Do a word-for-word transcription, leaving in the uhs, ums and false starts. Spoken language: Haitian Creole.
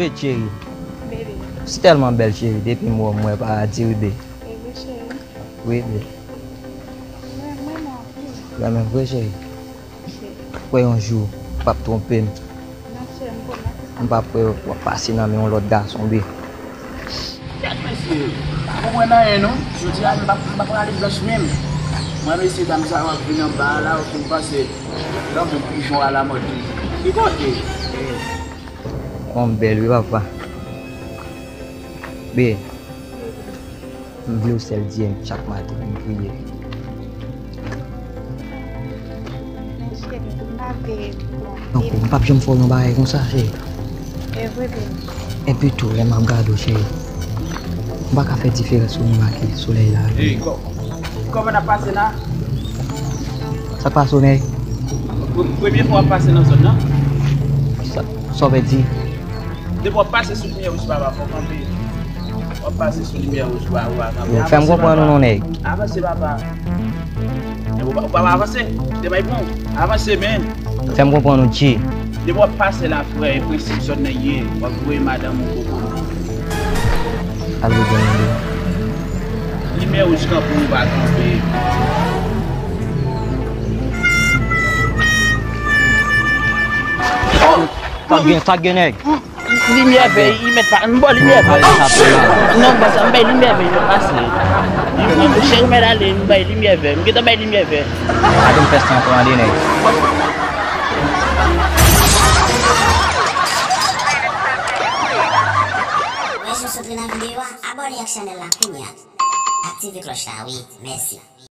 Wi, cheri. Bebe. Ou si tèlman bèl, cheri. Depi m wè w, m wè paradi, wi, be. E vre, cheri. Wi, be. Mwen, mwen, mwen. Mwen menm vre, cheri. Cheri. Kwè yon jou, w p ap twonpe m. Non, cheri, m pwomèt ou sa. M p ap kwè w ap pase nan men yon lòt gason, be. Kèt mesye, m pa konprann anyen non. Jodi a, m pa, m pa prale blanch menm. Mwen, mesye dam sa yo ap vin anba a la, yo fin panse lanmou pijon alamòd li. Ki kote? Kòm bèl wi papa. Be, m vle w sèl di m chak maten pou m priye. Men cheri, m pa vle. Donk, m p ap janm fè w yon bagay konsa, cheri. E vre, bebe. Epi tou, lè m ap gade w, cheri, m pa ka fè diferans ou menm ak solèy la. Ey, kò-, kòman n ap pase la? Sa k pase w, nèg? Pre-, premye fwa w ap pase nan zòn nan? Sa, sa w vle di? Depi w ap pase sou limyè wouj, papa, fò w kanpe. W ap pase sou limyè wouj, papa, w a kanpe. Yo, fè m konprann ou non, nèg. Avanse, papa. Ou pa, ou pa avanse. Kite bay bon. Avanse, men. Fè m konprann ou, G. Depi w ap pase la, frè, e prensip zòn nan ye. W ap voye madanm ou koko. Alo, gen yon. Limyè wouj kanpe, ou pa kanpe. Sa k gen, sa k gen, nèg? Limyè vè, li mèt pa, m ba w limyè vè. Non, m ba sa, m bay limyè vè, li mèt pase. Cheri, ou mèt ale, m bay limyè vè. M gentan bay limyè vè. Gade m fè san pran de nèg. Wè jan w sot ri nan videyo a, abòne ak chanèl la kounye a. Aktive klòch la, wi. Mèsi.